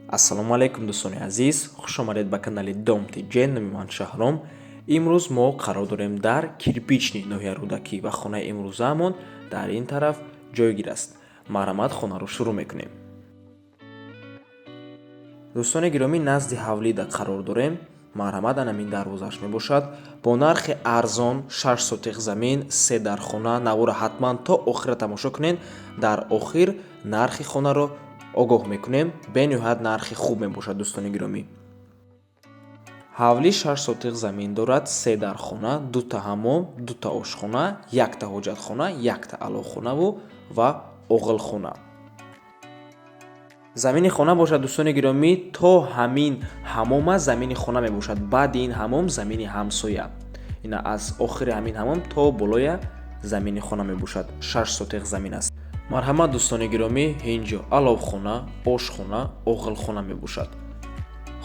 Ассалому алайкум, дӯстони азиз, хуш омадед ба канали Дом ТЖ. Номи ман Шаҳром. Имрӯз мо қарор дорем дар Кирпичный, ноҳияи Рӯдакӣ, ва хонаи имрӯзаамон дар ин тараф ҷойгир аст. Марҳамат, хонаро шурӯъ мекунем. Дӯстони гиромӣ, назди ҳавлида қарор дорем. Марҳамат, анамин дарвозааш мебошад. Бо нархи арзон, 6 сотих замин, се дархона. Навора ҳатман то охира тамошо кунед. Дар охир нархи хонаро огоҳ мекунем. Бениҳоят нархи хуб мебошад, дӯстони гиромӣ. Ҳавлӣ 6 сотих замин дорад, се дархона, дута ҳаммом, дута ошхона, якта ҳоҷатхона, якта аловхонаву ва оғилхона. Замини хона бошад, дӯстони гиромӣ, то ҳамин ҳаммома замини хона мебошад. Баъди ин ҳаммом замини ҳамсоя. Ина, аз охири ҳамин ҳаммом то болоя замини хона мебошад. 6 сотих замин аст. Марҳамат, дӯстони гиромӣ, инҷо аловхона, ошхона, оғилхона мебошад.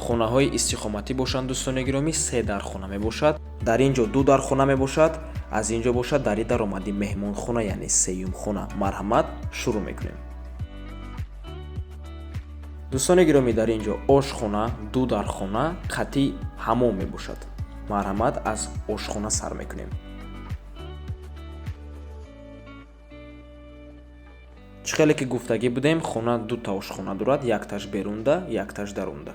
Хонаҳои истиқоматӣ бошанд, дӯстони гиромӣ, се дархона мебошад. Дар ин ҷо ду дархона мебошад. Аз ин ҷо бошад дари даромади меҳмонхона, яъне сеюм хона. Марҳамат, шурӯъ мекунем. Дӯстони гиромӣ, дар ин ҷо ошхона, ду дархона, қатъи ҳаммом мебошад. Марҳамат, аз ошхона сар мекунем. Чӣ хеле ки гуфтагӣ будем, хона дута ошхона дорад: якташ берунда, якташ дарунда.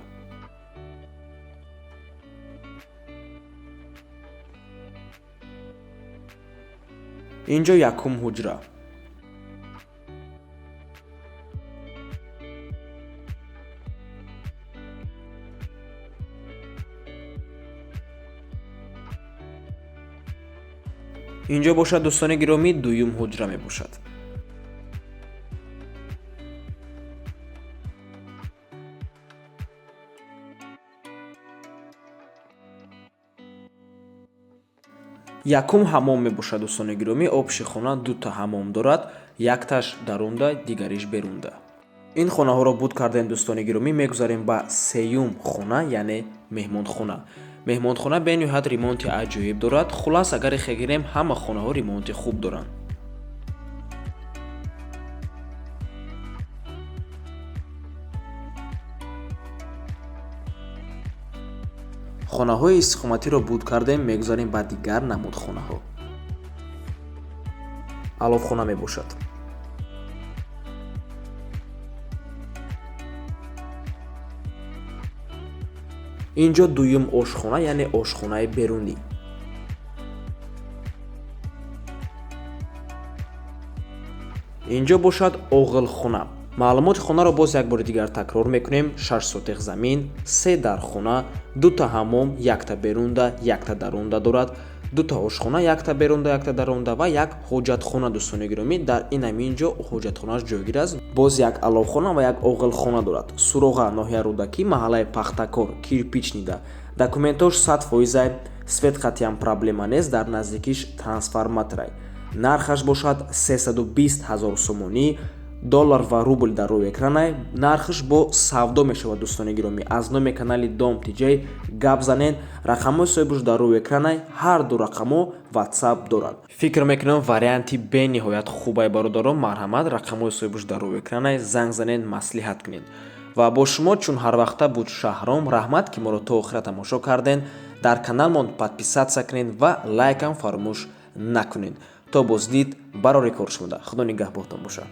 Ин ҷо якум ҳуҷра. Ин ҷо бошад, дӯстони гиромӣ, дуюм ҳуҷра мебошад. Якум ҳаммом мебошад, дӯстони гиромӣ. Общий хона дута ҳаммом дорад: якташ дарунда, дигариш берунда. Ин хонаҳоро буд кардем, дӯстони гиромӣ, мегузарем ба сеюм хона, яъне меҳмонхона. Меҳмонхона бениҳоят ремонти аҷоиб дорад. Хулас, агар ихе гирем, ҳама хонаҳо ремонти хуб доранд. Хонаҳои истиқоматиро буд кардем, мегузарем ба дигар намуд хонаҳо. Аловхона мебошад. Ин ҷо дуюм ошхона, яъне ошхонаи берунӣ. Ин ҷо бошад оғилхона. Маълумоти хонаро боз як бори дигар такрор мекунем: 6 сотих замин, се дархона, дута ҳаммом, якта берунда, якта дарунда дорад, дута ошхона, якта берунда, якта дарунда ва як ҳоҷатхона. Дӯстони гиромӣ, дар инамин ҷо ҳоҷатхонааш ҷойгир аст. Боз як аловхона ва як оғилхона дорад. Суроға: ноҳияи Рӯдакӣ, маҳаллаи Пахтакор, Кирпичный да. Документош 100%-ай, свет қатъиян проблема нест, дар наздикиш трансформаторай. Нархаш бошад 320 000 сомонӣ. Доллар ва рубл дар рӯи экранай. Нархаш бо савдо мешавад. Дӯстони гиромӣ, аз номи канали Дом ТЖ гап занен. Рақамҳои соҳибаш дар рӯи экранай, ҳар ду рақамҳо Ватсап дорад. Фикр мекунам, варианти бениҳоят хубай, бародарон. Марҳамат, рақамҳои соҳибаш дар рӯи экранай, занг занед, маслиҳат кунед. Ва бо шумо чун ҳарвақта буд Шаҳром. Раҳмат, ки моро то охира тамошо карден. Дар каналмон подписаться кунед ва лайкам фаромӯш накунед. То боздид, барори кор шумода. Худо нигаҳбонтон бошад.